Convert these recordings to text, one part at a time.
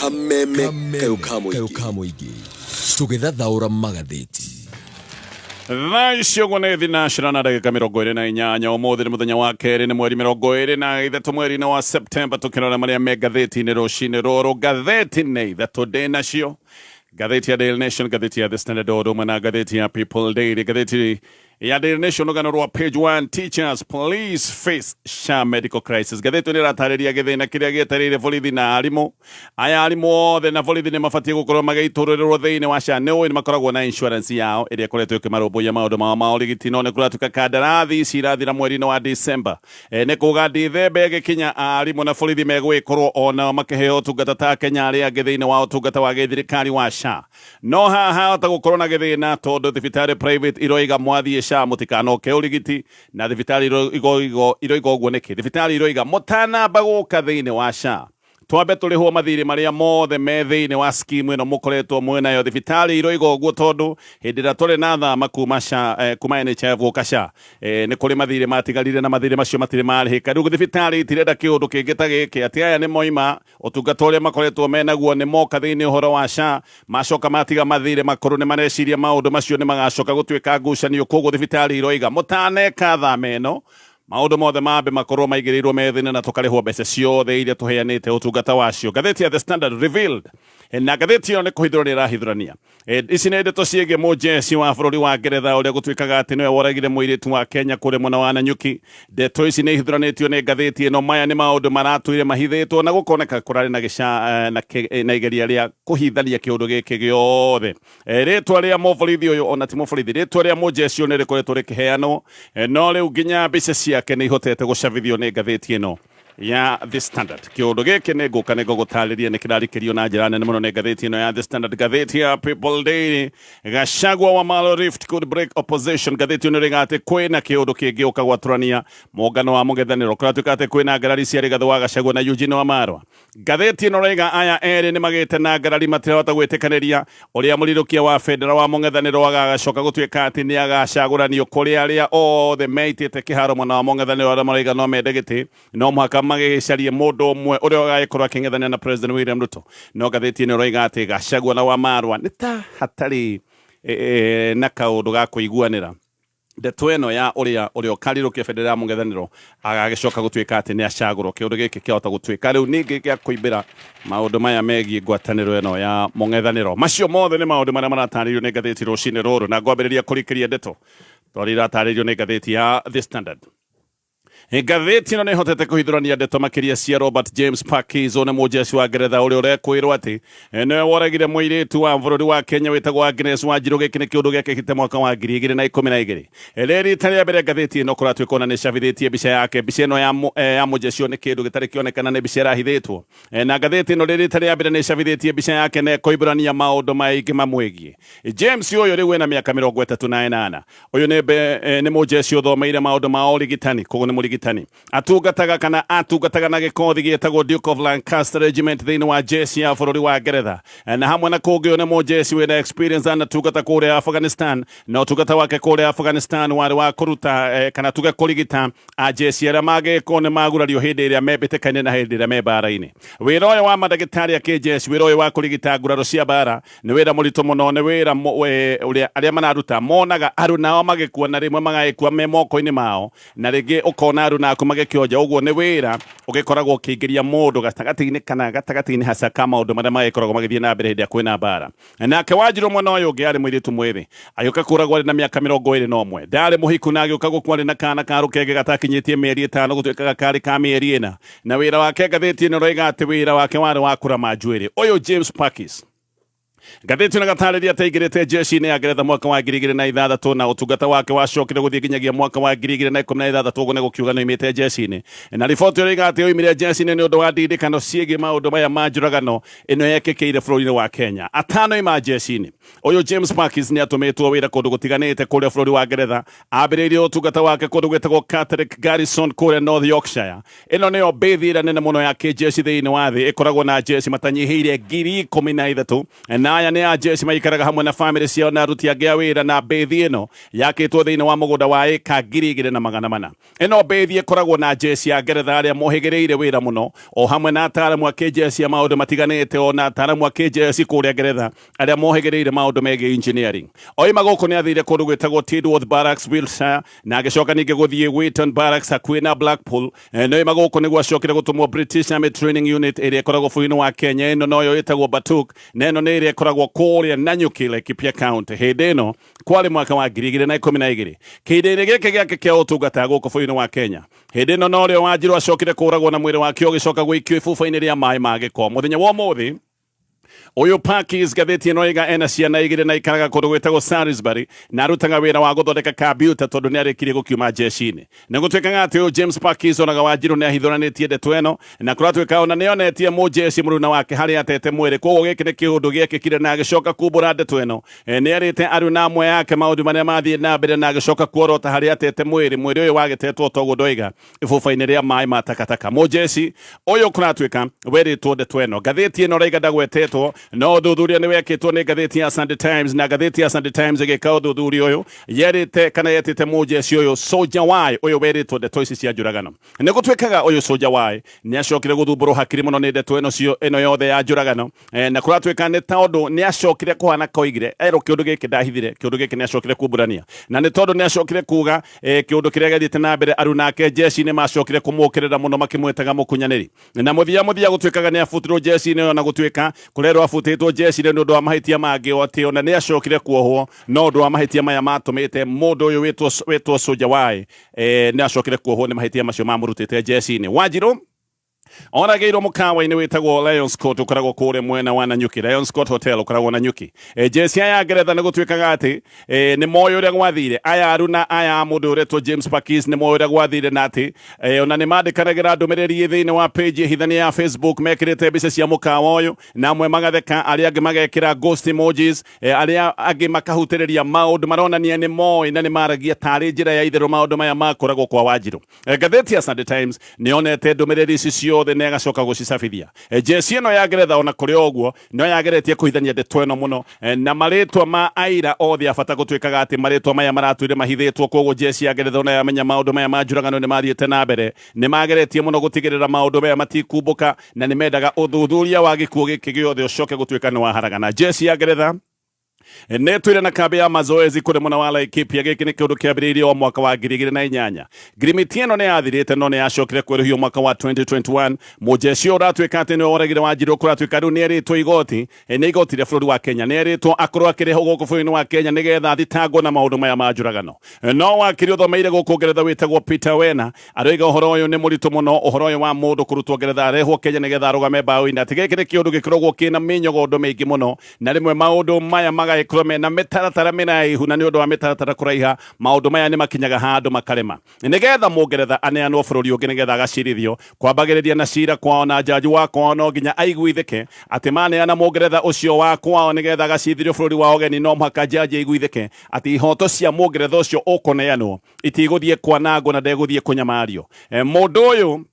Kameme kayũ ka mũingĩ. Tũgĩthathaũra magathĩti. Thaa ici ũguo nĩ thinacera na ndagĩka 28. Ũmũthĩ nĩ mũthenya wa kerĩ, nĩ mweri 23 mweri-inĩ wa Septemba, tũkĩrora marĩa me ngathĩti-inĩ rũcinĩ rũrũ. Ngathĩti nĩ ithatũ ndĩ nacio: ngathĩti ya Daily Nation, ngathĩti ya The Standard o ũndũ ũmwe na ngathĩti ya People Daily. Ngathĩti ya Daily Nation, rũgano rwa page 1, "Teachers, Police Face SHA Medical Crisis". Ngathĩti nĩ ĩratarĩria gĩthĩna kĩrĩa gĩetereire borithi na arimũ aya. Arimũ othe na borithi nĩ mabatiĩ gũkorwo magĩitũrũrĩrwo thĩinĩ wa SHA. Nĩ ũĩ nĩ makoragwo na insurance yao ĩrĩa ĩkoretwo ĩkĩmarũmbũiya maũndũ mao ma ũrigiti, no nĩ kũratuĩka kandarathi ici irathira mweri-inĩ wa December. Nĩ kuga Dithemba ĩgĩkinya, arimũ na borithi megũgĩkorwo onao makĩheo ũtungata ta Kenya arĩa angĩ thĩinĩ wa ũtungata wa gĩthirikari wa SHA. No haha hahota gũkorwo na gĩthĩna, tondũ thibitarĩ private iroiga mwathiĩ SHA mũtikanoke ũrigiti. Na thibitarĩ iroiga ũguo nĩkĩ? Thibitarĩ iroiga mũtanamba gũka thĩinĩ wa SHA, twambe tũrĩhwo mathirĩ marĩa mothe me thĩinĩ wa scheme ĩno mũkoretwo mwĩnayo. Thibitarĩ iroiga ũguo tondũ hĩndĩ ĩrĩa tũrĩ na thama kuma SHA, kuma NHIF gũka SHA, nĩ kũrĩ mathirĩ matigarire na mathirĩ macio matirĩ marĩhĩka. Rĩu thibitarĩ itirenda kĩũndũ kĩngĩ ta gĩkĩ, atĩ aya nĩ moima ũtungata ũrĩa makoretwo menaguo, nĩ moka thĩinĩ ũhoro wa SHA, macoka matiga mathirĩ makũrũ, nĩ mareciria maũndũ macio nĩ magacoka gũtuĩka ngucanio. Koguo thibitarĩ iroiga mũtaneka thama ĩno, maũndũ mothe mambe makorwo maigĩrĩirwo metha-inĩ na tũkarĩhwo mbeca ciothe iria tũheanĩte ũtungata wacio. Ngathĩti ya The Standard, revealed, na ngathĩti ĩyo nĩ kũhithũrania ĩrahithũrania. Ici nĩ ndeto ciĩgiĩ mũjeci wa bũrũri wa Ngeretha ũrĩa gũtuĩkaga atĩ nĩwe woragire mũirĩtu wa Kenya kũrĩa mwena wa Nanyuki. Ndeto ici nĩ ihithũranĩtio nĩ ngathĩti ĩno. Maya nĩ maũndũ maratũire mahithĩtwo na gũkoneka kũrarĩ na gĩca na igeria rĩa kũhithania kĩũndũ gĩkĩ gĩothe. Rĩtwa rĩa mũborithi ũyũ, ona ti mũborithi, rĩtwa rĩa mũjeci ũyũ nĩ rĩkoretwo rĩkĩheanwo, no rĩu nginya mbica ciake nĩ ihotete gũcabithio nĩ ngathĩti ĩno ya The Standard. Kĩũndũ gĩkĩ nĩ ngũka nĩ ngũgũtarĩria nĩ kĩrarikĩrio na njĩra nene mũno nĩ ngathĩti ĩno ya The Standard. Ngathĩti ya People Daily, "Gachagua Wamalwa Rift Could Break Opposition". Ngathĩti ĩno ĩrĩga atĩ kwĩna kĩũndũ kĩngĩũka gwatũrania mũngano wa mũng'ethanĩro. Kũratuĩka atĩ kwĩna ngarari cia Rigathĩ wa Gachagua na Eugene Wamalwa. Ngathĩti ĩno raiga aya erĩ nĩ magĩte na ngarari, matirahota gwĩtĩkanĩria ũrĩa mũrirũkia wa bendera wa mũng'ethanĩro agagacoka gũtuĩka atĩ nĩ agacagũranio, kũrĩ arĩa othe meitĩte kĩharo mwena wa mũng'ethanĩro, arĩa maraiga no mende gĩtĩ, no mũhaka magĩcarie mũndũ ũmwe ũrĩa ũgagĩkorwo akĩng'ethanĩra na President William Ruto. No ngathĩti ĩno ĩroiga atĩ Gachagua na Wamalwa nĩ ta hatarĩ na kaũndũ ga kũiguanĩra ndeto ĩno ya ũrĩa ũkarirũkia bendera ya mũng'ethanĩro agagĩcoka gũtuĩka atĩ nĩ acagũrwo. Kĩũndũ gĩkĩ kĩahota gũtuĩka rĩu ningĩ gĩa kũimbĩra maũndũ maya megiĩ ngwatanĩro ĩno ya mũng'ethanĩro. Macio mothe nĩ maũndũ marĩa maratarĩrio nĩ ngathĩti rũcinĩ rũrũ, na ngwambĩrĩria kũrikĩria ndeto tondũ iratarĩrio nĩ ngathĩti ya The Standard. Ngathĩti ĩno nĩ ĩhotete kũhithũrania ndeto makĩria cia Robert James Parkes, nĩ mũjeshi wa Ngeretha ũrĩa ũrekwĩrwo atĩ nĩwe woragire mũirĩtu wa bũrũri wa Kenya wĩtagwo Agnes Wanjiru. Gĩkĩ nĩ kĩũndũ gĩekĩkĩte mwaka wa 2012. Rĩ rita rĩa mbere ngathĩti ĩno kũratuĩka ona nĩ ĩcabithĩtie mbica yake. Mbica ĩno ya mũjeshi ũyũ nĩ kĩndũ gĩtarĩ kĩonekana, nĩ mbica ĩrahithĩtwo. Na ngathĩti ĩno rĩ rita rĩa mbere nĩ ĩcabithĩtie mbica yake na ĩkoimbũrania maũndũ maingĩ mamwĩgiĩ. James ũyũ rĩu ena mĩaka 38. Ũyũ nĩ mũjeshi ũthomeire maũndũ ma ũrigitani, koguo nĩ mũrigitani. Atungataga kana atungataga na gĩkothi gĩtagwo Duke of Lancaster Regiment thĩinĩ wa jeshi ya bũrũri wa Ngeretha. Na hamwe na kũngĩ, ũyũ nĩ mũjeshi wĩna experience, anatungata kũrĩa Afghanistan, na ũtungata wake kũrĩa Afghanistan warĩ wa kũruta kana tuge kũrigita ajeci arĩa mangĩkorwo nĩ magurario hĩndĩ ĩrĩa me mbĩtĩka-inĩ na hĩndĩ ĩrĩa me mbara-inĩ. Wĩra ũyũ wa mandagĩtarĩ a kĩjeshi, wĩra ũyũ wa kũrigita nguraro cia mbara, nĩ wĩra mũritũ mũno. Nĩ wĩra ũrĩa arĩa mararuta monaga aruna ao magĩkua, na rĩmwe magagĩkua me moko-inĩ mao, na rĩngĩ ũkona aruna aku magĩkĩonja. Ũguo nĩ wĩra ũgĩkoragwo ũkĩingĩria mũndũ gatagatĩ-inĩ kana gatagatĩ-inĩ haca ka maũndũ marĩa magĩkoragwo magĩthiĩ na mbere hĩndĩ ĩrĩa kwĩna mbara. Nake Wanjiru mwena ũyũ ũngĩ arĩ mũirĩtu mwĩthĩ, agĩũka kũragwo arĩ na mĩaka 21. Ndarĩ mũhiku na agĩũka gũkua arĩ na kana ka rũkenge gatakinyĩtie mĩeri 5, gũtuĩkaga karĩ ka mĩeri 4. Na wĩra wake, ngathĩti ĩno ĩroiga atĩ wĩra wake warĩ wa kũrama njuĩrĩ. Ũyũ James Parkes, ngathĩti ĩno gatarĩria atĩ aingĩrĩte jeshi-inĩ ya Ngeretha mwaka wa 2006, na ũtungata wake wacokire gũthiĩ nginyagia mwaka wa 2016. Ũguo nĩ gũkiuga nĩ oimĩte jeshi-inĩ, na riboti ĩroiga atĩ oimire jeshi-inĩ nĩ ũndũ wa ndindĩkano ciĩgiĩ maũndũ maya ma njũragano ĩno yekĩkĩire bũrũri-inĩ wa Kenya. Atanoima jeshi-inĩ, ũyũ James Parkes nĩ atũmĩtwo wĩra kũndũ gũtiganĩte kũrĩa bũrũri wa Ngeretha. Ambĩrĩirie ũtungata wake kũndũ gwĩtagwo Catterick Garrison kũrĩa North Yorkshire. Ĩno nĩyo mbĩthi ĩrĩa nene mũno ya kĩjeshi thĩinĩ wa thĩ, ĩkoragwo na jeshi matanyihĩire 13,000 na Na aya nĩ a jeshi maikaraga hamwe na famĩlĩ ciao na aruti angĩ a wĩra. Na mbĩthi ĩno yakĩtwo thĩinĩ wa mũgũnda wa ĩka 2400. Ĩno mbĩthi ĩkoragwo na jeshi ya Ngeretha arĩa mohĩgĩrĩire wĩra mũno, o hamwe na ataaramu a kĩjeshi a maũndũ matiganĩte, ona ataaramu a kĩjeshi kũrĩa Ngeretha arĩa mohĩgĩrĩire maũndũ megiĩ engineering. Oima gũkũ nĩ athire kũndũ gwĩtagwo Tidworth Barracks, Wiltshire, na agĩcoka ningĩ gũthiĩ Wheaton Barracks hakuhĩ na Blackpool. No ima gũkũ nĩguo acokire gũtũmwo British Army Training Unit ĩrĩa ĩkoragwo bũrũri-inĩ wa Kenya. Ĩno noyo ĩtagwo Batuk, na ĩno nĩ ĩrĩa ĩkoragwo kũrĩa Nanyuki, Laikipia County. Hĩndĩ ĩno kwarĩ mwaka wa 2012. Kĩhinda-inĩ gĩkĩ gĩake kĩa ũtungata gũkũ bũrũri-inĩ wa Kenya, hĩndĩ ĩno norĩo Wanjiru acokire kũragwo na mwĩrĩ wake ũgĩcoka gũikio ibuba-inĩ rĩa maĩ ma gĩko. Mũthenya wa ũmũthĩ ũyũ Parkes, ngathĩti ĩno ĩga ena ciana igĩrĩ na ikaraga kũndũ gwĩtagwo Salisbury, na arutaga wĩra wa gũthondeka kambiuta tondũ nĩ arĩkirie gũkiuma jeshi-inĩ. Nĩ gũtuĩkaga atĩ ũyũ James Parkes onaga Wanjiru nĩ ahithũranĩtie ndeto ĩno, na kũratuĩka ona nĩ onetie mũjeshi mũruna wake harĩa atete mwĩrĩ. Koguo gĩkĩ nĩ kĩũndũ gĩekĩkire na agĩcoka kumbũra ndeto ĩno. Nĩ erĩte aruna amwe yake maũndũ marĩa mathiĩ na mbere, na agĩcoka kuorota harĩa atete mwĩrĩ. Mwĩrĩ ũyũ wagĩtetwo toguo ndoiga ibuba-inĩ rĩa maĩ ma takataka. Mũjeshi ũyũ kũratuĩka werĩtwo ndeto ĩno, ngathĩti ĩno raiga ndagwetetwo, no ũthuthuria nĩ wekĩtwo nĩ ngathĩti ya Sunday Times, na ngathĩti ya Sunday Times ĩgĩka ũthuthuria ũyũ yerĩte kana yetĩte mũjeshi ũyũ Soldier Y, ũyũ werĩtwo ndeto ici cia njũragano. Nĩ gũtuĩkaga ũyũ Soldier Y nĩ acokire gũthumbũrwo hakiri mũno nĩ ndeto ĩno cio ĩno yothe ya njũragano. Na kũratuĩka nĩ tondũ nĩ acokire kũhana koigire erwo kĩũndũ gĩkĩ ndahithire, kĩũndũ gĩkĩ nĩ acokire kumbũrania, na nĩ tondũ nĩ acokire kuga kĩũndũ kĩrĩa gĩathiĩte na mbere, aruna ake jeshi nĩ macokire kũmũkĩrĩra mũno makĩmwĩtaga mũkunyanĩri, na mũthia mũthia gũtuĩkaga nĩ abutirwo jeshi-inĩ ĩyo, na gũtuĩka kũrerwo abutĩtwo jeshi-inĩ nĩ ũndũ wa mahĩtia mangĩ, o atĩ ona nĩ acokire kuohwo, no ũndũ wa mahĩtia maya matũmĩte mũndũ ũyũ wĩtwo Soldier Y nĩ acokire kuohwo nĩ mahĩtia macio mamũrutĩte jeshi-inĩ. Wanjiru oragĩirwo mũkawa-inĩ wĩtagwo Lions Court ũkoragwo kũrĩa mwena wa Nanyuki, Lions Court Hotel ũkoragwo Nanyuki. Jeshi aya Ngeretha nĩ gũtuĩkaga atĩ nĩ moĩ ũrĩa gwathire. Aya aruna aya a mũndũ ũretwo James Parkes nĩ moĩ ũrĩa gwathire, na atĩ ona nĩ mandĩkanagĩra ndũmĩrĩri thĩinĩ wa page hithania ya Facebook mekĩrĩte mbica cia mũkawa ũyũ, na amwe magatheka, arĩa angĩ magekĩra ghost emojis, arĩa angĩ makahutĩrĩria maũndũ maronania nĩ moĩ na nĩ maragia tarĩ njĩra ya itherũ maũndũ maya makoragwo kwa Wanjiru. Ngathĩti ya Sunday Times nĩ yonete ndũmĩrĩri ici ciothe na ĩgacoka gũcicabithia. Jeshi ĩno ya Ngeretha ona kũrĩ o ũguo no yageretie kũhithania ndeto ĩno mũno, na marĩtwa ma aira othe a bata gũtuĩkaga atĩ marĩtwa maya maratũire mahithĩtwo. Koguo jeshi ya Ngeretha ona yamenya maũndũ maya ma njũragano nĩ mathiĩte na mbere, nĩ mageretie mũno gũtigĩrĩra maũndũ maya matikumbũka, na nĩ mendaga ũthuthuria wa gĩkuũ gĩkĩ gĩothe ũcoke gũtuĩka nĩ waharagana. Jeshi ya Ngeretha nĩ twĩre na kambi ya mazoezi kũrĩ mwena wa Laikipia. Gĩkĩ nĩ kĩũndũ kĩambĩrĩirie o mwaka wa 2008. Ngirimiti ĩno nĩ yathirĩte, no nĩ yacokire kwerũhio mwaka wa 2021. Mũjeshi ũyũ ũratuĩka atĩ nĩwe woragire Wanjiru kũratuĩka rĩu nĩ erĩtwo igoti, nĩ igoti rĩa bũrũri wa Kenya, nĩ erĩtwo akorwo akĩrehwo gũkũ bũrũri-inĩ wa Kenya nĩgetha athitangwo na maũndũ maya ma njũragano. No wakiri ũthomeire gũkũ Ngeretha wĩtagwo Peter Wena aroiga ũhoro ũyũ nĩ mũritũ mũno, ũhoro ũyũ wa mũndũ kũrutwo Ngeretha arehwo Kenya nĩgetha arũgame mbaũ-inĩ, atĩ gĩkĩ nĩ kĩũndũ gĩkoragwo kĩna mĩnyogondo mĩingĩ mũno, na rĩmwe maũndũ maya magagĩkorwo mena mĩtaratara mĩraihu, na nĩ ũndũ wa mĩtaratara kũraiha maũndũ maya nĩ makinyaga handũ makarema. Nĩgetha mũngeretha aneanwo bũrũri ũngĩ nĩgetha agacirithio, kwambagĩrĩria na cira kwao, na jaji wa kwao no nginya aiguithĩke atĩ maneana mũngeretha ũcio wa kwao nĩgetha agacirithio bũrũri wa ũgeni, no mũhaka jaji aiguithĩke atĩ ihoto cia mũngeretha ũcio ũkũneanwo itigũthiĩ kwanangwo na ndegũthiĩ kũnyamario. Mũndũ ũyũ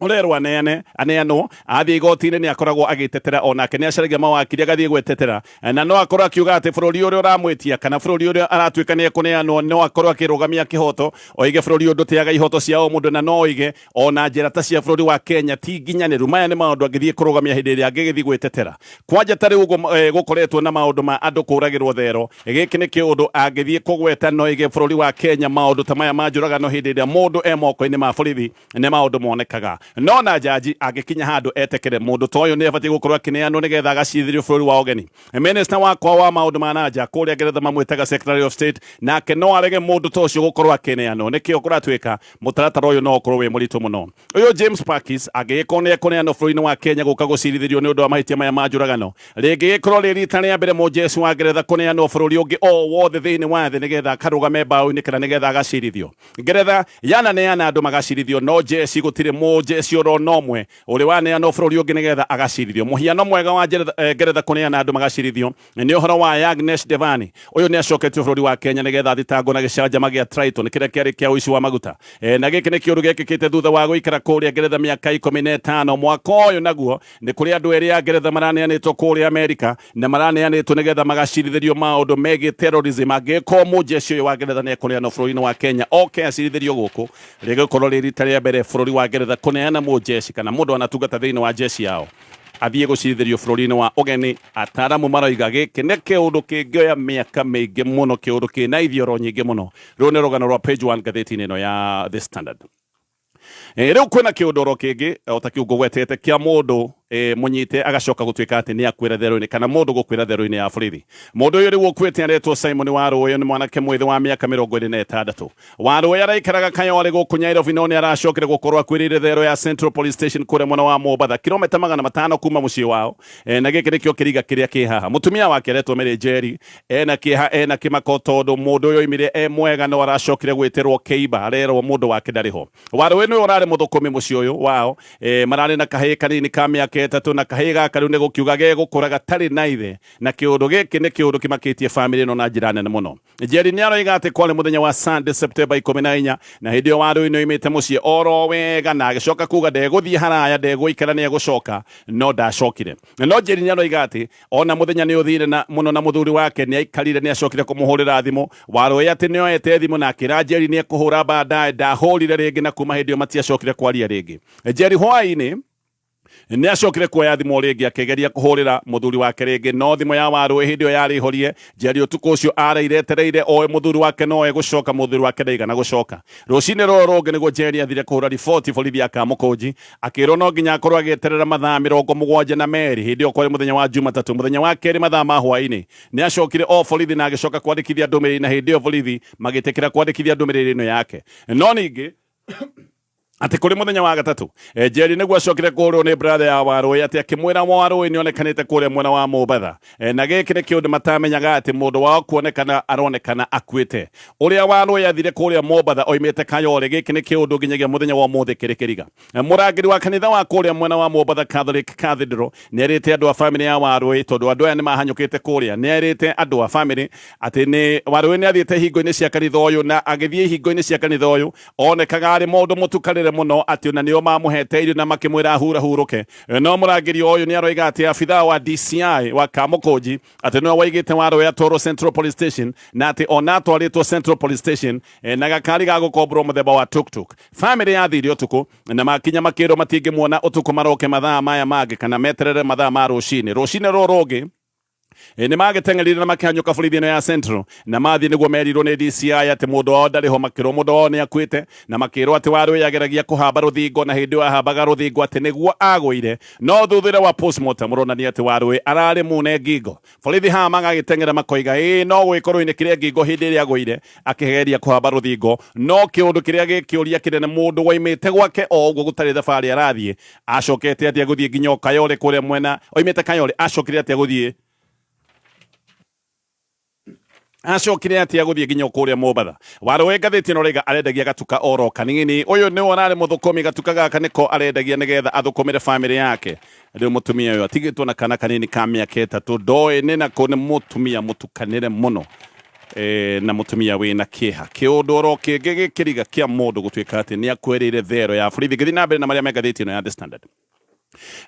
ũrerwo aneane aneanwo athiĩ igoti-inĩ nĩ akoragwo agĩtetera, onake nĩ acaragia mawakiri agathiĩ gwetetera, na no akorwo akiuga atĩ bũrũri ũrĩa ũramwĩtia kana bũrũri ũrĩa aratuĩka nĩ ekũneanwo no akorwo akĩrũgamia kĩhoto, oige bũrũri ũyũ ndũtĩaga ihoto cia o mũndũ, na no oige ona njĩra ta cia bũrũri wa Kenya ti nginyanĩru. Maya nĩ maũndũ angĩthiĩ kũrũgamia hĩndĩ ĩrĩa angĩgĩthiĩ gwĩtetera. Kwanja ta rĩu ũguo gũkoretwo na maũndũ ma andũ kũragĩrwo thero, gĩkĩ nĩ kĩũndũ angĩthiĩ kũgweta, no oige bũrũri wa Kenya maũndũ ta maya ma njũragano hĩndĩ ĩrĩa mũndũ e moko-inĩ ma borithi nĩ maũndũ monekaga. No na jaji angĩkinya handũ etekere mũndũ ta ũyũ nĩ abatiĩ gũkorwo akĩneanwo nĩgetha agacirithĩrio bũrũri wa ũgeni, minister wakwa wa maũndũ ma nanja kũrĩa Ngeretha mamwĩtaga Secretary of State, nake no arege mũndũ ta ũcio gũkorwo akĩneanwo. Nĩkĩo kũratuĩka mũtaratara ũyũ no ũkorwo wĩ mũritũ mũno. Ũyũ James Parkes angĩgĩkorwo nĩ ekũneanwo bũrũri-inĩ wa Kenya gũka gũcirithĩrio nĩ ũndũ wa mahĩtia maya ma njũragano, rĩngĩgĩkorwo rĩ rita rĩa mbere mũjeshi wa Ngeretha kũneanwo bũrũri ũngĩ o wothe thĩinĩ wa thĩ nĩgetha akarũgame mbaũ-inĩ kana nĩgetha agacirithio. Ngeretha yananeana andũ magacirithio, no jeshi gũtirĩ mũjeshi. Mũnjeshi oro na ũmwe ũrĩ waneanwo bũrũri ũngĩ nĩgetha agacirithio. Mũhiano mwega wa Ngeretha kũneana andũ magacirithio nĩ ũhoro wa Yagnesh Devani. Ũyũ nĩ acoketio bũrũri wa Kenya nĩgetha athitangwo na gĩcanjama gĩa Triton kĩrĩa kĩarĩ kĩa ũici wa maguta. Na gĩkĩ nĩ kĩũndũ gĩkĩkĩte thutha wa gũikara kũrĩa Ngeretha mĩaka 15. Mwaka ũyũ naguo nĩ kũrĩ andũ erĩ a Ngeretha maraneanĩtwo kũrĩa Amerika na maraneanĩtwo nĩgetha magacirithĩrio maũndũ megiĩ terrorism. Angĩkorwo mũnjeshi ũyũ wa Ngeretha nĩ ekũneanwo bũrũri-inĩ wa Kenya oke acirithĩrio gũkũ, rĩgũkorwo rĩ rita rĩa mbere bũrũri wa Ngeretha kũneana mũnjeshi kana mũndũ anatungata thĩinĩ wa jeshi yao athiĩ gũcirithĩrio bũrũri-inĩ wa ũgeni. Ataaramu maroiga gĩkĩ nĩ kĩũndũ kĩngĩoya mĩaka mĩingĩ mũno, kĩũndũ kĩna ithioro nyingĩ mũno. Rũrũ nĩ rũgano rwa page 1 ngathĩti-inĩ ĩno ya The Standard. Rĩu kwĩna kĩũndũ oro kĩngĩ o ta kĩu ngũgwetete kĩa mũndũ mũnyite agacoka gũtuĩka atĩ nĩ akuĩra therũ-inĩ kana mũndũ gũkuĩra therũ-inĩ ya borithi. Mũndũ ũyũ rĩu ũkuĩte aretwo Simon Warũĩ, nĩ mwanake mwĩthĩ wa mĩaka 26. Warũĩ araikaraga Kayole gũkũ Nyairobi no nĩ aracokire gũkorwo akuĩrĩire therũ ya Central Police Station kũrĩa mwena wa Mombatha, kilomita 500 kuma mũciĩ wao. Na gĩkĩ nĩkĩo kĩriga kĩrĩa kĩ haha. Mũtumia wake aretwo Mary Njeri, ena kĩeha ena kĩmako tondũ mũndũ ũyũ oimire e mwega no aracokire gwĩtĩrwo kĩimba, arerwo mũndũ wake ndarĩ ho. Warũĩ nĩwe ũrarĩ mũthũkũmi mũciĩ ũyũ wao. Mararĩ na kahĩĩ kanini ka mĩaka 3 na kahĩĩ gaka rĩu nĩ gũkiuga gegũkũra gatarĩ na ithe, na kĩũndũ gĩkĩ nĩ kĩũndũ kĩmakĩtie famĩlĩ ĩno na njĩra nene mũno. Njeri nĩ aroiga atĩ kwarĩ mũthenya wa Sunday September 14 na hĩndĩ ĩyo Warũĩ nĩ oimĩte mũciĩ oro wega na agĩcoka kuga ndegũthiĩ haraya, ndegũikara, nĩ egũcoka, no ndacokire. No Njeri nĩ aroiga atĩ ona mũthenya nĩ ũthire na mũno na mũthuri wake nĩ aikarire, nĩ acokire kũmũhũrĩra thimũ. Warũĩ atĩ nĩ oete thimũ na akĩra Njeri nĩ ekũhũra baadaye, ndahũrire rĩngĩ na kuma hĩndĩ ĩyo matiacokire kwaria rĩngĩ. Njeri hwaĩ-inĩ nĩ acokire kuoya thimũ rĩngĩ akĩgeria kũhũrĩra mũthuri wake rĩngĩ, no thimũ ya Warũĩ hĩndĩ ĩyo yarĩ horie. Njeri ũtukũ ũcio araire etereire oe mũthuri wake no egũcoka, mũthuri wake ndaigana gũcoka. Rũcinĩ rũrũ rũngĩ nĩguo Njeri athire kũhũra riboti borithi ya Kamũkũnji, akĩrwo no nginya akorwo agĩeterera mathaa 72. Hĩndĩ ĩyo kwarĩ mũthenya wa Jumatatũ. Mũthenya wa kerĩ mathaa ma hwaĩ-inĩ nĩ acokire o borithi na agĩcoka kwandĩkithia ndũmĩrĩri, na hĩndĩ ĩyo borithi magĩtĩkĩra kwandĩkithia ndũmĩrĩri ĩno yake. No ningĩ atĩ kũrĩ mũthenya wa gatatũ Njeri nĩguo acokire kũhũrwo nĩ brother ya Warũĩ atĩ akĩmwĩra Warũĩ nĩonekanĩte kũrĩa mwena wa Mombatha. Na gĩkĩ nĩ kĩũndũ matamenyaga atĩ mũndũ wao kuonekana aronekana akuĩte. Ũrĩa Warũĩ athire kũrĩa Mombatha oimĩte Kayole, gĩkĩ nĩ kĩũndũ nginyagia mũthenya wa ũmũthĩ kĩrĩ kĩriga. Mũrangĩri wa kanitha wa kũrĩa mwena wa Mombatha Catholic Cathedral nĩerĩte andũ a famĩlĩ ya Warũĩ, tondũ andũ aya nĩmahanyũkĩte kũrĩa, nĩerĩte andũ a famĩlĩ atĩ nĩ Warũĩ nĩathiĩte ihingo-inĩ cia kanitha ũyũ, na agĩthiĩ ihingo-inĩ cia kanitha ũyũ onekaga arĩ mũndũ mũtukanĩre mũno, atĩ ona nĩo mamũhete irio na makĩmwĩra ahurahurũke. No mũrangĩri ũyũ nĩ aroiga atĩ abithaa wa DCI wa Kamũkũnji atĩ nĩwe waigĩte Warũĩ atwarwo Central Police Station, na atĩ ona atwarĩtwo Central Police Station na gakari ga gũkomborwo mũthemba wa tuk-tuk. Famĩlĩ yathire ũtukũ na makinya makĩrwo matingĩmuona ũtukũ, maroke mathaa maya mangĩ kana meterere mathaa ma rũcinĩ. Rũcinĩ rũrũ rũngĩ nĩ magĩteng'erire na makĩhanyũka borithi ĩno ya Central na mathiĩ nĩguo merirwo nĩ DCI atĩ mũndũ wao ndarĩ ho, makĩrwo mũndũ wao nĩ akuĩte, na makĩrwo atĩ Warũĩ ageragia kũhamba rũthingo na hĩndĩ ĩyo ahambaga rũthingo atĩ nĩguo agũire, no thutha wa postmortem ũronania atĩ Warũĩ ararĩ mune ngingo. Borithi haha magagĩteng'era makoiga ĩĩ no gũgĩkorwo inĩkire ngingo hĩndĩ ĩrĩa agũire akĩgeria kũhamba rũthingo, no kĩũndũ kĩrĩa gĩkĩũria kĩnene, mũndũ waimĩte gwake o ũguo gũtarĩ thabarĩ arathiĩ acokete atĩa gũthiĩ nginya o Kayole kũrĩa mwena oimĩte Kayole, acokire atĩa gũthiĩ acokire atĩa gũthiĩ nginya kũrĩa Mombatha. Warũĩ ngathĩti ĩno rĩga arendagia gatuka oro kanini. Ũyũ nĩwe ũrarĩ mũthũkũmi, gatuka gaka nĩko arendagia nĩgetha athũkũmĩre famĩlĩ yake. Rĩu mũtumia ũyũ atigĩtwo na kana kanini ka mĩaka 3, ndoĩ nĩ nako, nĩ mũtumia mũtukanĩre mũno na mũtumia wĩna kĩeha. Kĩũndũ oro kĩngĩ gĩkĩriga kĩa mũndũ gũtuĩka atĩ nĩ akuĩrĩire thero ya borithi. Ngĩthiĩ na mbere na marĩa me ngathĩti ĩno ya The Standard.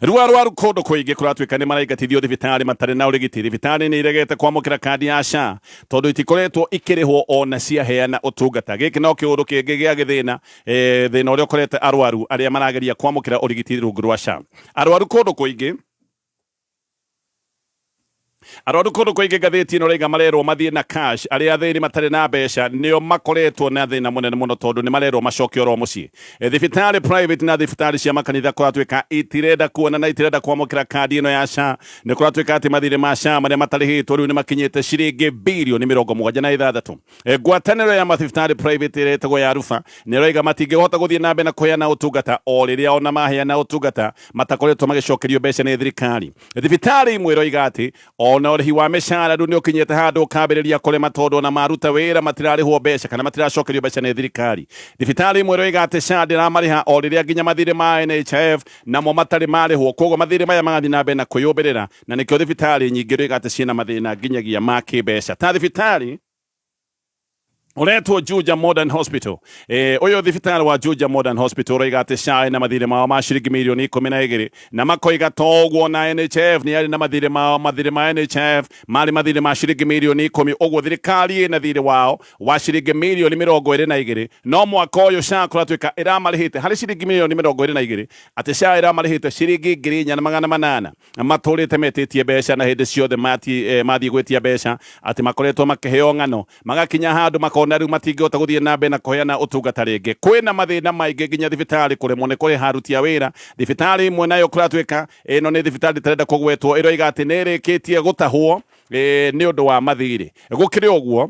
Rĩu arwaru kũndũ kũingĩ kũratuĩka nĩ maraingatithio thibitarĩ matarĩ na ũrigiti. Thibitarĩ nĩ iregete kwamũkĩra kandi ya SHA tondũ itikoretwo ikĩrĩhwo ona ciaheana ũtungata. Gĩkĩ no kĩũndũ kĩngĩ gĩa gĩthĩna, thĩna ũrĩa ũkorete arwaru arĩa marageria kwamũkĩra ũrigiti rungu rwa SHA. Arwaru kũndũ kũingĩ Arwaru kũndũ kũingĩ ngathĩti ĩno raiga marerwo mathiĩ na cash. Arĩa athĩni matarĩ na mbeca nĩo makoretwo na thĩna mũnene mũno tondũ nĩ marerwo macoke oro mũciĩ. Thibitarĩ private na thibitarĩ cia makanitha kũratuĩka itirenda kuona na itirenda kwamũkĩra kandi ĩno ya SHA. Nĩ kũratuĩka atĩ mathirĩ ma SHA marĩa matarĩhĩtwo rĩu nĩ makinyĩte ciringi birioni 76. Ngwatanĩro ya mathibitarĩ private ĩrĩa ĩtagwo ya Rufa nĩ ĩroiga matingĩhota gũthiĩ na mbere na kũheana ũtungata o rĩrĩa ona maheana ũtungata matakoretwo magĩcokerio mbeca nĩ thirikari. Thibitarĩ imwe iroiga atĩ o Ona ũrĩhi wa mĩcara rĩu nĩ ũkinyĩte handũ ũkambĩrĩria kũrema, tondũ ona maruta wĩra matirarĩhwo mbeca kana matiracokerio mbeca nĩ thirikari. Thibitarĩ imwe ĩroiga atĩ SHA ndĩramarĩha o rĩrĩa nginya mathirĩ ma NHIF namo matarĩ marĩhwo, koguo mathirĩ maya magathiĩ na mbere na kwĩyũmbĩrĩra, na nĩkĩo thibitarĩ nyingĩ ĩroiga atĩ ciĩna mathĩna nginyagia ma kĩmbeca. Ta thibitarĩ uretwo Juja Modern Hospital, uyu thibitarĩ wa Juja Modern Hospital ũroiga atĩ SHA ĩna mathirĩ mao ma ciringi mirioni 12, na makoiga to ũguo, na NHIF nĩ yarĩ na mathirĩ mao. Mathirĩ ma NHIF marĩ mathirĩ ma ciringi mirioni 10. Ũguo thirikari ĩna thirĩ wao wa ciringi mirioni 22, no mwaka ũyũ SHA kũratuĩka ĩramarĩhĩte harĩ ciringi mirioni 22, atĩ SHA ĩramarĩhĩte ciringi 4800. Matũrĩte metĩtie mbeca, na hĩndĩ ciothe mathiĩ gwĩtia mbeca atĩ makoretwo makĩheo ng'ano, magakinya handũ makona rĩu matingĩhota gũthiĩ na mbere na kũheana ũtungata rĩngĩ. Kwĩna mathĩna maingĩ, nginya thibitarĩ kũremwo nĩ kũrĩha aruti a wĩra. Thibitarĩ imwe nayo kũratuĩka, ĩno nĩ thibitarĩ ĩtarenda kũgwetwo, ĩroiga atĩ nĩ ĩrĩkĩtie gũtahwo nĩ ũndũ wa mathirĩ. Gũkĩrĩ ũguo,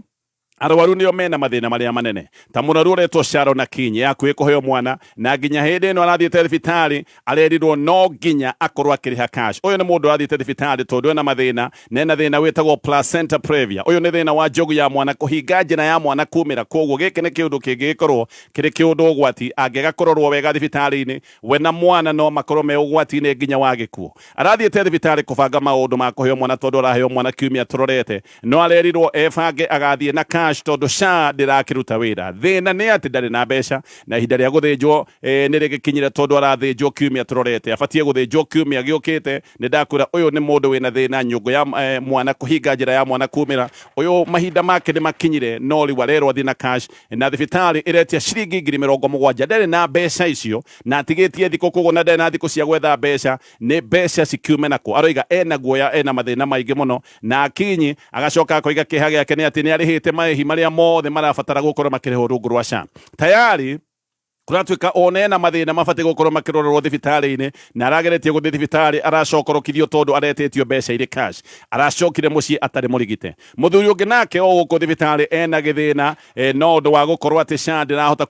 arwaru nĩo mena mathĩna marĩa manene, ta mũrwaru ũretwo Sharon Akinyi akuhĩ kũheo mwana, na nginya hĩndĩ ĩno arathiĩte thibitarĩ arerirwo no nginya akorwo akĩrĩha cash. Ũyũ nĩ mũndũ ũrathiĩte thibitarĩ tondũ ena mathĩna, na ena thĩna wĩtagwo placenta previa. Ũyũ nĩ thĩna wa njogu ya mwana kũhinga njĩra ya mwana kumĩra, koguo gĩkĩ nĩ kĩũndũ kĩngĩgĩkorwo kĩrĩ kĩũndũ ũgwati. Angĩaga kũrorwo wega thibitarĩ-inĩ, we na mwana no makorwo me ũgwati-inĩ nginya wa gĩkuũ. Arathiĩte thibitarĩ kũbanga maũndũ ma kũheo mwana, tondũ araheo mwana kiumia tũrorete, no arerirwo ebange agathiĩ na cash tondũ SHA ndĩrakĩruta wĩra. Thĩna nĩ atĩ ndarĩ na mbeca, na ihinda rĩa gũthĩnjwo nĩ rĩgĩkinyire, tondũ arathĩnjwo kiumia tũrorete, abatiĩ gũthĩnjwo kiumia gĩũkĩte. Nĩ ndakwĩra, ũyũ nĩ mũndũ wĩna thĩna nyũngũ ya mwana kũhinga njĩra ya mwana kumĩra. Ũyũ mahinda make nĩ makinyire, no rĩu arerwo athiĩ na cash, na thibitarĩ ĩretia ciringi 70,000. Ndarĩ na mbeca icio, na atigĩtie thikũ, koguo na ndarĩ na thikũ cia gwetha mbeca. Nĩ mbeca cikiume nako? Aroiga ena guoya, ena mathĩna maingĩ mũno. Na Akinyi agacoka akoiga kĩeha gĩake nĩ atĩ nĩ arĩhĩte marĩhi marĩa mothe marabatara gũkorwo makĩrĩhwo rungu rwa SHA. Tayari kũratuĩka ona ena mathĩna mabatiĩ gũkorwo makĩrorerwo thibitarĩ-inĩ, na arageretie gũthiĩ thibitarĩ aracokorokithio tondũ aretĩtio mbeca irĩ cash. Aracokire mũciĩ atarĩ mũrigite. Mũthuri ũngĩ nake o gũkũ thibitarĩ ena gĩthĩna, no ũndũ wa gũkorwo atĩ SHA ndĩrahota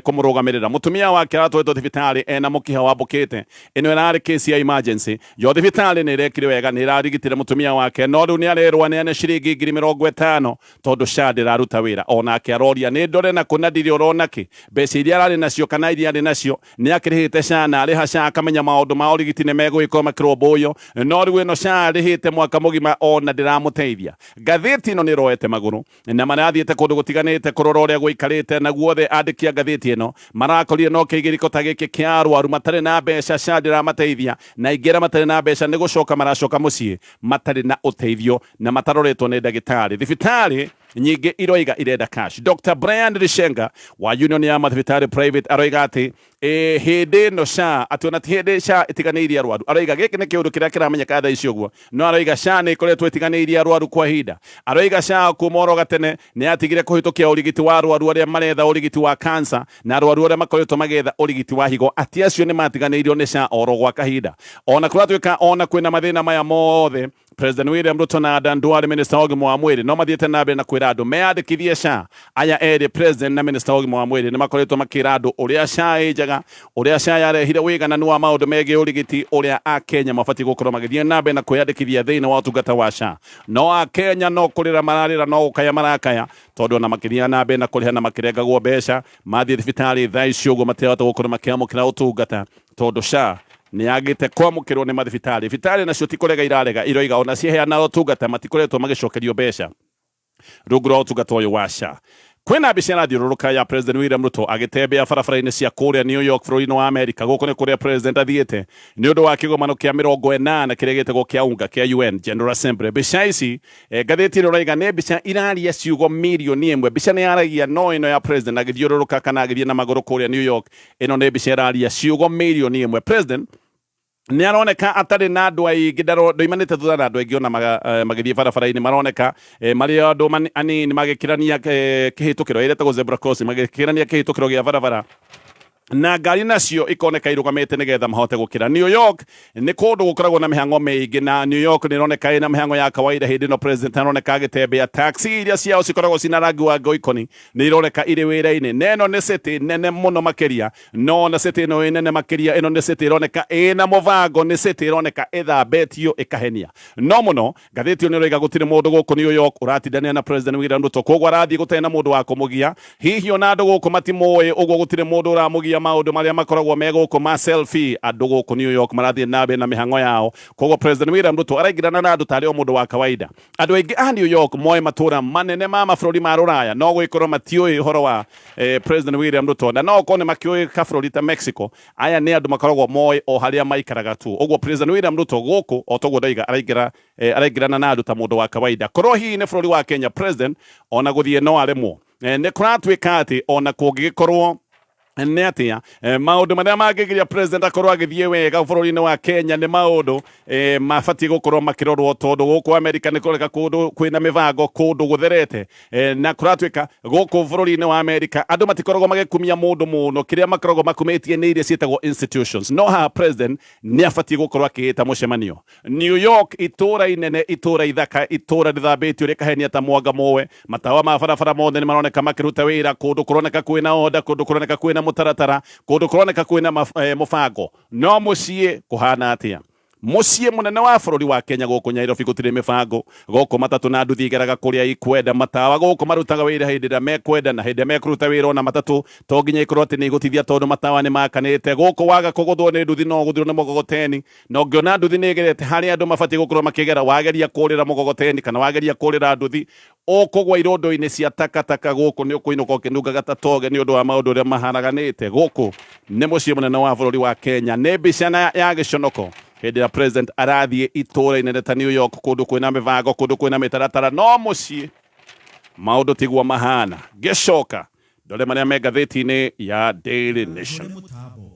kũmũrũgamĩrĩra. Mũtumia wake aratwaritwo thibitarĩ ena mũkiha wambũkĩte. Ĩno ĩrarĩ case ya emergency. Yo thibitarĩ nĩ ĩrekire wega, nĩ ĩrarigitire mũtumia wake, no rĩu nĩ arerwo aneane ciringi 50,000 tondũ SHA ndĩraruta wĩra. Onake aroria, nĩ ndore na kũ na ndirĩ ũrona kĩ? Mbeca iria ararĩ nacio kana iria arĩ nacio nĩ akĩrĩhĩte SHA, na arĩha SHA akamenya maũndũ ma ũrigiti nĩ megũgĩkorwo makĩrũmbũiyo, no rĩu ĩno SHA arĩhĩte mwaka mũgima ona ndĩramũteithia. Ngathĩti ĩno nĩ ĩroete magũrũ na marathiĩte kũndũ gũtiganĩte kũrora ũrĩa gũikarĩte, na guothe andĩki a ngathĩti ĩno marakorire no kĩigĩrĩko ta gĩkĩ kĩa arwaru matarĩ na mbeca, SHA ndĩramateithia, na aingĩ arĩa matarĩ na mbeca nĩ gũcoka maracoka mũciĩ matarĩ na ũteithio na mataroretwo nĩ ndagĩtarĩ. Thibitarĩ nyingĩ iroiga irenda cash. Dr Brian Lishenga wa union ya mathibitarĩ private aroiga atĩ hĩndĩ ĩno SHA, atĩ ona ti hĩndĩ SHA ĩtiganĩirie arwaru. Aroiga gĩkĩ nĩ kĩũndũ kĩrĩa kĩramenyeka thaa ici ũguo, no aroiga SHA nĩ ĩkoretwo ĩtiganĩirie arwaru kwa ihinda. Aroiga SHA kuma oro gatene nĩ yatigire kũhĩtũkia ũrigiti wa arwaru arĩa maretha ũrigiti wa cancer na arwaru arĩa makoretwo magĩetha ũrigiti wa higo, atĩ acio nĩ matiganĩirio nĩ SHA oro gwa kahinda. Ona kũratuĩka ona kwĩna mathĩna maya mothe, President William Ruto na Adan Duale, minister wa ũgima wa mwĩrĩ, no mathiĩte na mbere na kwĩra andũ meyandĩkithie SHA. Aya erĩ, president na minister wa ũgima wa mwĩrĩ, nĩ makoretwo makĩra andũ ũrĩa SHA ĩ njega, ũrĩa SHA yarehire wĩigananu wa maũndũ megiĩ ũrigiti, ũrĩa Akenya mabatiĩ gũkorwo magĩthiĩ na mbere na kwĩyandĩkithia thĩinĩ wa ũtungata wa SHA. No Akenya no kũrĩra mararĩra, no gũkaya marakaya, tondũ ona makĩthiaga na mbere na kũrĩha na makĩrengagwo mbeca mathiĩ thibitarĩ, thaa ici ũguo matirahota gũkorwo makĩamũkĩra ũtungata tondũ SHA nĩ yagĩte kwamũkĩrwo nĩ mathibitarĩ. Thibitarĩ nacio ti kũrega irarega, iroiga ona ciheana ũtungata matikoretwo magĩcokerio mbeca rungu rwa ũtungata ũyũ wa SHA. Kwĩna mbica ĩrathiũrũrũka ya President William Ruto agĩtembea barabara-inĩ cia kũrĩa New York bũrũri-inĩ wa Amerika. Gũkũ nĩ kũrĩa president athiĩte nĩ ũndũ wa kĩgomano kĩa 80 kĩrĩa gĩtagwo kĩa UNGA kĩa UN General Assembly. Mbica ici, ngathĩti ĩno ĩroiga nĩ mbica iraria ciugo mirioni 1. Mbica nĩ yaragia, no ĩno ya president agĩthiũrũrũka kana agĩthiĩ na magũrũ kũrĩa New York, ĩno nĩ mbica ĩraria ciugo mirioni 1. President nĩ aroneka atarĩ na andũ aingĩ, ndoimanĩte thutha na andũ aingĩ ona magĩthiĩ barabara-inĩ, maroneka marĩ andũ anini magĩkĩrania kĩhĩtũkĩro ĩrĩa ĩtagwo zebra crossing, magĩkĩrania kĩhĩtũkĩro gĩa barabara. Na ngari nacio ikoneka irugamite nigetha mahote gukira. New York ni kundu gukoragwo na mihango miingi, na New York ni ironeka ina mihango ya kawaida. Hindi no president aroneka agitembea, taxi iria ciao cikoragwo cina rangi wa ngoikoni ni ironeka iri wira-ini. Na ĩno nĩ city nene muno makiria, no na city ĩno ĩ nene makiria, ĩno nĩ city ĩroneka ĩna mũbango, nĩ city ĩroneka ĩthambetio ĩkahenia. No muno ngathĩti ĩyo nĩ ĩroiga gũtirĩ mũndũ gũkũ New York ũratindania na President William Ruto, koguo arathiĩ gũtarĩ na mũndũ wa kũmũgia. Hihi ona andũ gũkũ matimũĩ ũguo, gũtirĩ mũndũ ũramũgia maũndũ marĩa makoragwo me gũkũ ma selfie. Andũ gũkũ New York marathiĩ na mbere na mĩhang'o yao, koguo President William Ruto araingĩrana na andũ tarĩ o mũndũ wa kawaida. Andũ aingĩ a New York moĩ matũra manene ma mabũrũri ma rũraya, no gũgĩkorwo matiũĩ ũhoro wa President William Ruto, na no okorwo nĩ makĩũĩ kabũrũri ta Mexico. Aya nĩ andũ makoragwo moĩ o harĩa maikaraga tu. Ũguo President William Ruto gũkũ, o toguo ndoiga, araingĩrana na andũ ta mũndũ wa kawaida. Korwo hihi nĩ bũrũri wa Kenya, president ona gũthiĩ no aremwo. Nĩ kũratuĩka atĩ ona kũngĩgĩkorwo nĩ atĩa, maũndũ marĩa mangĩgiria president akorwo agĩthiĩ wega bũrũri-inĩ wa Kenya nĩ maũndũ mabatiĩ gũkorwo makĩrorwo, tondũ gũkũ Amerika nĩ kũroneka kũndũ kwĩna mĩbango, kũndũ gũtherete, na kũratuĩka gũkũ bũrũri-inĩ wa Amerika andũ matikoragwo magĩkumia mũndũ mũno, kĩrĩa makoragwo makumĩtie nĩ iria ciĩtagwo institutions. No haha president nĩ abatiĩ gũkorwo akĩĩta mũcemanio. New York, itũra inene, itũra ithaka, itũra rĩthambĩtio rĩkahenia ta mwanga mũwe. Matawa ma barabara mothe nĩ maroneka makĩruta wĩra. Kũndũ kũroneka kwĩna order, kũndũ kũroneka kwĩna mũtaratara, kũndũ kũroneka kwĩna mũbango. No mũciĩ kũhana atĩa? Mũciĩ mũnene wa bũrũri wa Kenya gũkũ Nairobi gũtirĩ mĩbango. Gũkũ matatũ na nduthi igeraga kũrĩa ikwenda. Matawa gũkũ marutaga wĩra hĩndĩ ĩrĩa mekwenda, na hĩndĩ ĩrĩa mekũruta wĩra ona matatũ to nginya ikorwo atĩ nĩ igũtithia, tondũ matawa nĩ makanĩte. Gũkũ waga kũgũthwo nĩ nduthi no ũgũthirwo nĩ mũgogoteni, na ũngĩona nduthi nĩ ĩgerete harĩa andũ mabatiĩ gũkorwo makĩgera, wageria kũrĩra mũgogoteni kana wageria kũrĩra nduthi, ũkũgwa irondo-inĩ cia takataka. Gũkũ nĩ ũkũinũka ũkĩnungaga ta toge nĩ ũndũ wa maũndũ ũrĩa maharaganĩte. Gũkũ nĩ mũciĩ mũnene wa bũrũri wa Kenya. Nĩ mbica ya gĩconoko hĩndĩ ĩrĩa president arathiĩ itũra inene ta New York, kũndũ kwĩna mĩbango, kũndũ kwĩna mĩtaratara, no mũciĩ maũndũ tiguo mahana. Ngĩcoka ndore marĩa me ngathĩti-inĩ ya Daily Nation. Kũrĩ mũtambo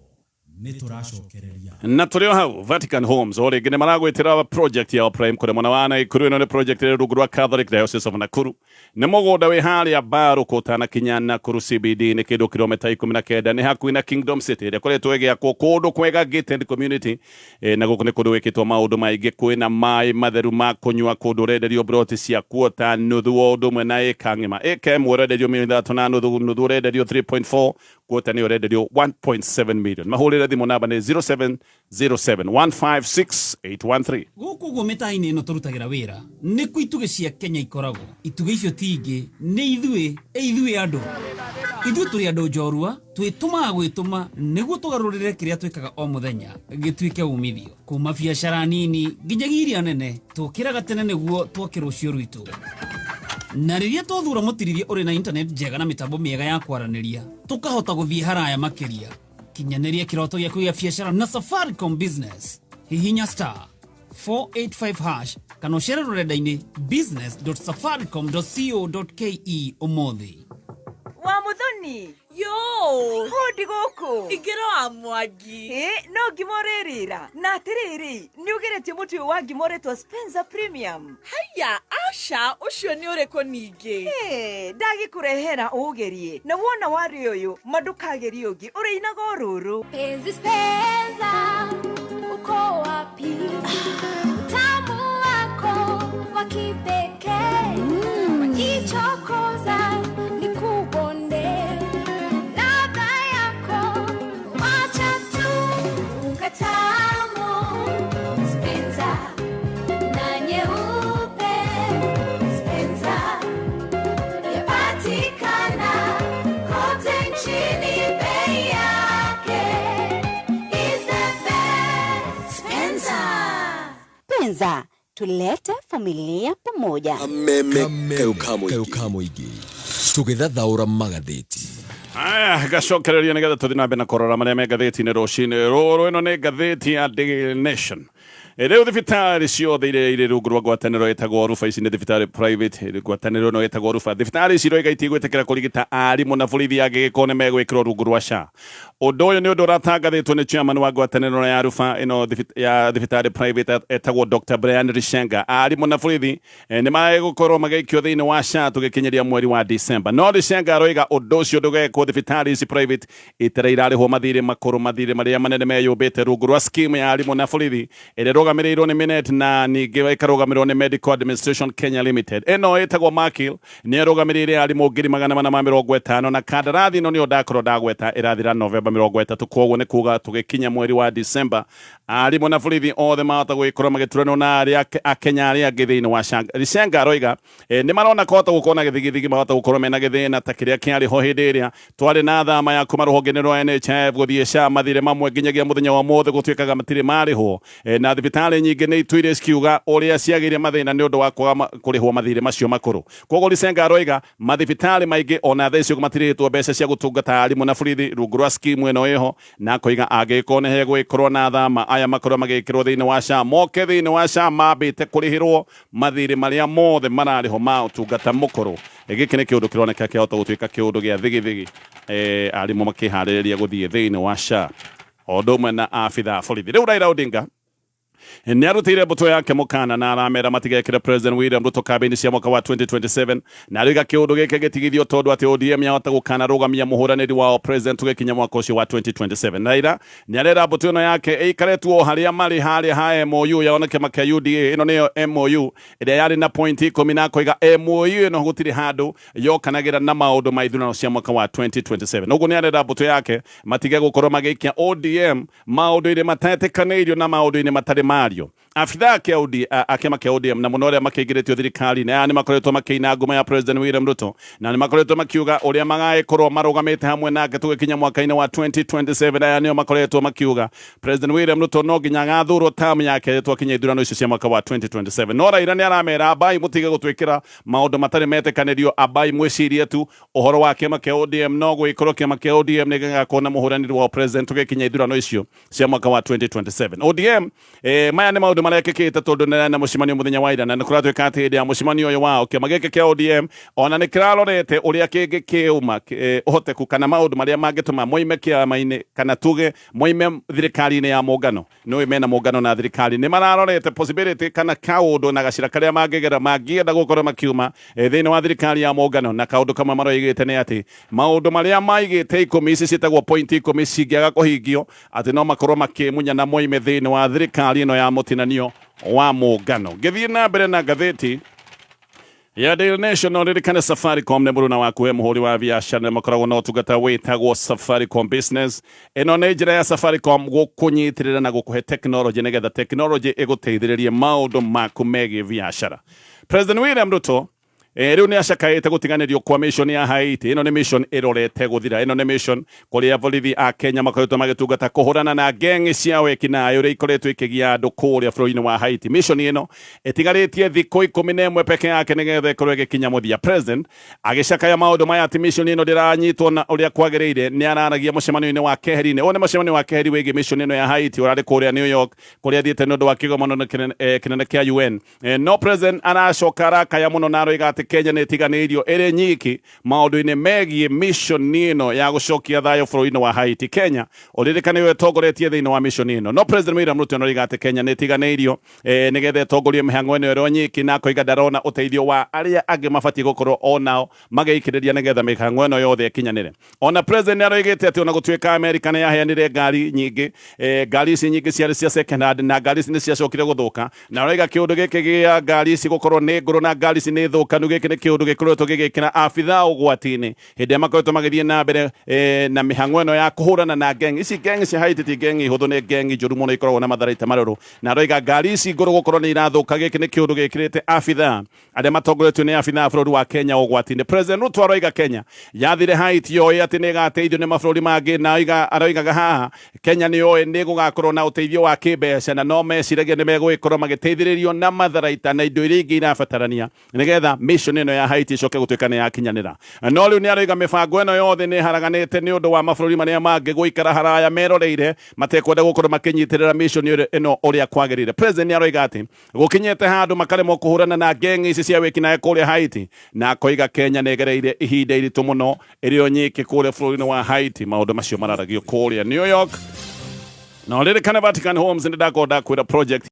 nĩ tũracokereria. Na tũrĩ o hau, Vatican Homes o rĩngĩ nĩ maragwĩtĩra project yao Prime kũrĩ mwena wa Nakuru. Ĩno nĩ project ĩrĩ rungu rwa Catholic Diocese of Nakuru. Nĩ mũgũnda wĩ harĩa Mbarũkũ ũtanakinya Nakuru CBD, nĩ kĩndũ kilomita 19, nĩ hakuhĩ na Kingdom City ĩrĩa ĩkoretwo ĩgĩakwo kũndũ kwega, gated community. Na gũkũ nĩ kũndũ gwĩkĩtwo maũndũ maingĩ. Kwĩna maĩ matheru ma kũnyua, kũndũ ũrenderio broti cia kuota nuthu o ũndũ ũmwe na ĩka ng'ima. Ĩka ĩmwe ũrenderio 3.5 million, nuthu ũrenderio 3.4, kuota nĩ ũrenderio 1.7 million. Mahũrĩre thimũ, namba nĩ 0707 156 813. Gũkũ ũguo mĩta-inĩ ĩno tũrutagĩra wĩra nĩkuo itugĩ cia Kenya ikoragwo. Itugĩ icio ti ingĩ, nĩ ithuĩ, ĩ ithuĩ andũ. Ithuĩ tũrĩ andũ njorua, twĩtũmaga gwĩtũma nĩguo tũgarũrĩre kĩrĩa twĩkaga o mũthenya gĩtuĩke umithio. Kuma biacara nini nginyagia iria nene, tũkĩraga tene nĩguo twake rũciũ rwitũ. Na rĩrĩa twathura mũtirithia ũrĩ na internet njega na mĩtambo mĩega ya kwaranĩria, tũkahota gũthiĩ haraya makĩria. Kinyanĩria kĩroto gĩaku gĩa biacara na Safaricom Business. Hihinya *485# kana ũcere rũrenda-inĩ business.safaricom.co.ke ũmũthĩ. Wa Muthoni. Yo. Hũndi gũkũ. Ingĩra wa Mwangi. Ĩ no ngima ũrĩrĩra, na atĩrĩrĩ, nĩ ũgeretie mũtu ũyũ wa ngima ũretwo Spencer Premium? Haya, aca, ũcio nĩ ũrĩkũ ningĩ? Ĩ, ndagĩkũrehera ũgerie, na wona warĩ ũyũ ma ndũkagerie ũngĩ, ũrĩinaga o rũrũ. Penzi Spencer, uko wapi? Utamu wako wa kipekee wajichokoza nikubonde, ladha yako wacha tu ukatamu. Spencer na nyeupe, Spencer yapatikana kote nchini, bei yake is the best. Spencer. Penza, tulete familia pamoja. Kameme Kameme kayo mũingĩ tũgĩthathaũra magathĩti. Aya, gacokereria nĩgetha tũthiĩ na mbere na kũrora marĩa me ngathĩti-inĩ rũcinĩ rũrũ. Ĩno nĩ ngathĩti ya Daily Nation. Rĩu thibitarĩ ciothe iria irĩ rungu rwa ngwatanĩro ĩtagwo Rufa, ici nĩ thibitarĩ private, ngwatanĩro ĩno ĩtagwo Rufa. Thibitarĩ ici iroiga itigwĩtĩkĩra kũrigita arimũ na borithi angĩgĩkorwo nĩ megwĩkĩrwo rungu rwa SHA. Ũndũ ũyũ nĩ ũndũ ũratangathĩtwo nĩ chairman wa ngwatanĩro ya Rufa ĩno ya thibitarĩ private etagwo Dr. Brian Lishenga. Arimũ na borithi nĩ magũkorwo magĩikio thĩinĩ wa SHA tũgĩkinyĩria mweri wa December. No Lishenga aroiga ũndũ ũcio ndũgekwo thibitarĩ ici private itarĩ irarĩhwo mathirĩ makũrũ, mathirĩ marĩa manene meyũmbĩte rungu rwa scheme ya arimũ na borithi ĩrĩa ĩrũgamĩrĩirwo nĩ Minet na ningĩ ĩkarũgamĩrĩrwo nĩ Medical Administration Kenya Limited. Ĩno ĩtagwo Makil nĩ ĩrũgamĩrĩire arimũ 450,000 na kandarathi ĩno nĩyo ndakorwo ndagweta ĩrathira Novemba 30. Koguo nĩ kuga tũgĩkinya mweri wa December arimũ na borithi othe mahota gũgĩkorwo magĩturanwo na arĩa Akenya arĩa angĩ thĩinĩ wa SHA. Lishenga aroiga nĩ marona kũhota gũkorwo na gĩthigithigi, mahota gũkorwo mena gĩthĩna ta kĩrĩa kĩarĩ ho hĩndĩ ĩrĩa twarĩ na thama ya kuma rũhonge-inĩ rwa NHIF gũthiĩ SHA. Mathirĩ mamwe nginyagia mũthenya wa ũmũthĩ gũtuĩkaga matirĩ marĩhwo, na thibitarĩ nyingĩ nĩ ituire cikiuga ũrĩa ciagĩire mathĩna nĩ ũndũ wa kwaga kũrĩhwo mathirĩ macio makũrũ. Koguo Lisenga aroiga mathibitarĩ maingĩ ona thaa icio matirĩhĩtwo mbeca cia gũtungata arimũ na borithi rungu rwa skimu ĩno ĩho, na akoiga angĩkorwo nĩ hegũgĩkorwo na thama aya makorwo magĩkĩrwo thĩinĩ wa SHA, moke thĩinĩ wa SHA mambĩte kũrĩhĩrwo mathirĩ marĩa mothe mararĩhwo ma ũtungata mũkũrũ. Gĩkĩ nĩ kĩũndũ kĩroneka kĩahota gũtuĩka kĩũndũ gĩa thigithigi, arimũ makĩharĩrĩria gũthiĩ thĩinĩ wa SHA o ũndũ ũmwe na abithaa borithi. Rĩu Raila Odinga nĩ arutĩire mbũtũ yake mũkana na aramera matigekĩre President William Ruto kambĩini cia mwaka wa 2027, na aroiga kĩũndũ gĩkĩ gĩtigithio tondũ atĩ ODM yahota gũkanarũgamia mũhũranĩri wao president tũgĩkinya mwaka ũcio wa 2027. Raila nĩ arera mbũtũ ĩno yake ĩikare tu o harĩa marĩ harĩa ha MOU yao na kĩama kĩa UDA. Ĩno nĩyo MOU ĩrĩa yarĩ na point 10, na akoiga MOU ĩno gũtirĩ handũ yokanagĩra na maũndũ ma ithurano cia mwaka wa 2027. Ũguo nĩ arera mbũtũ yake matige gũkorwo magĩikia ODM maũndũ-inĩ matetĩkanĩirio na maũndũ-inĩ matarĩ mario. Abithaa a kĩama kĩa ODM na mũno arĩa makĩingĩrĩtio thirikari-inĩ aya nĩ makoretwo makĩina ngumo ya President William Ruto, na nĩ makoretwo makiuga ũrĩa magagĩkorwo marũgamĩte hamwe nake tũgĩkinya mwaka-inĩ wa 2027. Aya nĩo makoretwo makiuga President William Ruto no nginya agathurwo term yake twakinya ithurano icio cia mwaka wa 2027. No Raila nĩ aramera ambai mũtige gũtwĩkĩra maũndũ matarĩ metĩkanĩrio, ambai mwĩcirie tu ũhoro wa kĩama kĩa ODM, no gũgĩkorwo kĩama kĩa ODM nĩ gĩgakorwo na mũhũranĩri wa president tũgĩkinya ithurano icio cia mwaka wa 2027. ODM maya nĩ maũndũ marekĩkĩte tondũ nĩ na mũcemanio mũthenya wa ira, na nĩ kũratuĩka atĩ hĩndĩ ya mũcemanio ũyũ wao kĩama gĩkĩ kĩa ODM ona nĩ kĩrarorete ũrĩa kĩngĩkĩũma ũhoteku kana maũndũ marĩa mangĩtũma moime kĩama-inĩ kana tuge moime thirikari-inĩ ya mũngano. Nĩ mena mũngano na thirikari nĩ mararorete possibility kana kaũndũ na gacĩra karĩa mangĩgera mangĩenda gũkorwo makiuma thĩinĩ wa thirikari ya mũngano, na kaũndũ kamwe maroigĩte nĩ atĩ maũndũ marĩa maigĩte 10 ici ciĩtagwo point 10 cingĩaga kũhingio atĩ no makorwo makĩmunya na moime thĩinĩ wa thirikari ĩno ya mũtinanio wa mũngano. Ngĩthiĩ na mbere na ngathĩti ya Daily Nation, ririkane Safaricom nĩ mũruna waku he mũhũri wa biacara, nĩ makoragwo na ũtungata wĩtagwo Safaricom Business. Ĩno nĩ njĩra ya Safaricom gũkũnyitĩrĩra na gũkũhe technology nĩgetha technology ĩgũteithĩrĩrie maũndũ maku megiĩ biacara. President William Ruto rĩu nĩ acakaĩte gũtiganĩrio kwa mission ya Haiti. Ĩno nĩ mission ĩrorete gũthira. Ĩno nĩ mission kũrĩa borithi a Kenya makoretwo magĩtungata kũhũrana na geng cia wĩkinaĩ ũrĩa ikoretwo ikĩgia andũ kũrĩa bũrũri-inĩ wa Haiti. Mission ĩno ĩtigarĩtie thikũ 11 peke yake nĩgetha ĩkorwo ĩgĩkinya mũthia. President agĩcakaya maũndũ maya atĩ mission ĩno ndĩranyitwo na ũrĩa kwagĩrĩire, nĩ araragia mũcemanio-inĩ wa keheri-inĩ. Ũyũ nĩ mũcemanio wa keheri wĩgiĩ mission ĩno ya Haiti ũrarĩ kũrĩa New York kũrĩa athiĩte nĩ ũndũ wa kĩgomano kĩnene kĩa UN. No president aracoka arakaya mũno na aroiga atĩ Kenya nĩ ĩtiganĩirio ĩrĩ nyiki maũndũ-inĩ megiĩ mission ĩno ya gũcokia thayũ bũrũri-inĩ wa Haiti. Kenya ũririkane nĩyo ĩtongoretie thĩinĩ wa mission ĩno, no President William Ruto aroiga atĩ Kenya nĩ ĩtiganĩirio nĩgetha ĩtongorie mĩhang'o ĩno ĩrĩ o nyiki, na akoiga ndarona ũteithio wa arĩa angĩ mabatiĩ gũkorwo onao magĩikĩrĩria nĩgetha mĩhang'o ĩno yothe ĩkinyanĩre. Ona president nĩ aroigĩte atĩ ona gũtuĩka America nĩ yaheanire ngari nyingĩ, ngari ici nyingĩ ciarĩ cia second hand na ngari ici nĩ ciacokire gũthũka, na aroiga kĩũndũ gĩkĩ gĩa ngari ici gũkorwo nĩ ngũrũ na ngari ici nĩ thũkanu, gĩkĩ nĩ kĩũndũ gĩkoretwo gĩgĩkĩra abithaa ũgwati-inĩ hĩndĩ ĩrĩa makoretwo magĩthiĩ na mbere na mĩhang'o ĩno ya kũhũrana na gang ici. Gang cia Haiti ti gang hũthũ, nĩ gang njũru mũno ikoragwo na matharaita marũrũ, na aroiga ngari ici ngũrũ gũkorwo nĩ irathũka, gĩkĩ nĩ kĩũndũ gĩkĩrĩte abithaa arĩa matongoretio nĩ abithaa bũrũri wa Kenya ũgwati-inĩ. President Ruto aroiga Kenya yathire Haiti yoĩ atĩ nĩ ĩgateithio nĩ mabũrũri mangĩ, na aroigaga haha Kenya nĩ yoĩ nĩ gũgakorwo na ũteithio wa kĩmbeca, na no meciragia nĩ megũgĩkorwo magĩteithĩrĩrio na matharaita na indo iria ingĩ irabatarania nĩgetha mission mission ĩno ya Haiti ĩcoke gũtuĩka nĩ yakinyanĩra. No rĩu nĩ aroiga mĩbango ĩno yothe nĩ ĩharaganĩte nĩ ũndũ wa mabũrũri marĩa mangĩ gũikara haraya meroreire matekwenda gũkorwo makĩnyitĩrĩra mission ĩno ũrĩa kwagĩrĩire. President nĩ aroiga atĩ gũkinyĩte handũ makaremwo kũhũrana na geng ici cia wĩkinaĩ kũrĩa Haiti, na akoiga Kenya nĩ ĩgereire ihinda iritũ mũno ĩrĩ o nyiki kũrĩa bũrũri-inĩ wa Haiti. Maũndũ macio mararagio kũrĩa New York. Na ũririkane Vatican Homes nĩ ndakorwo ndakwĩra project.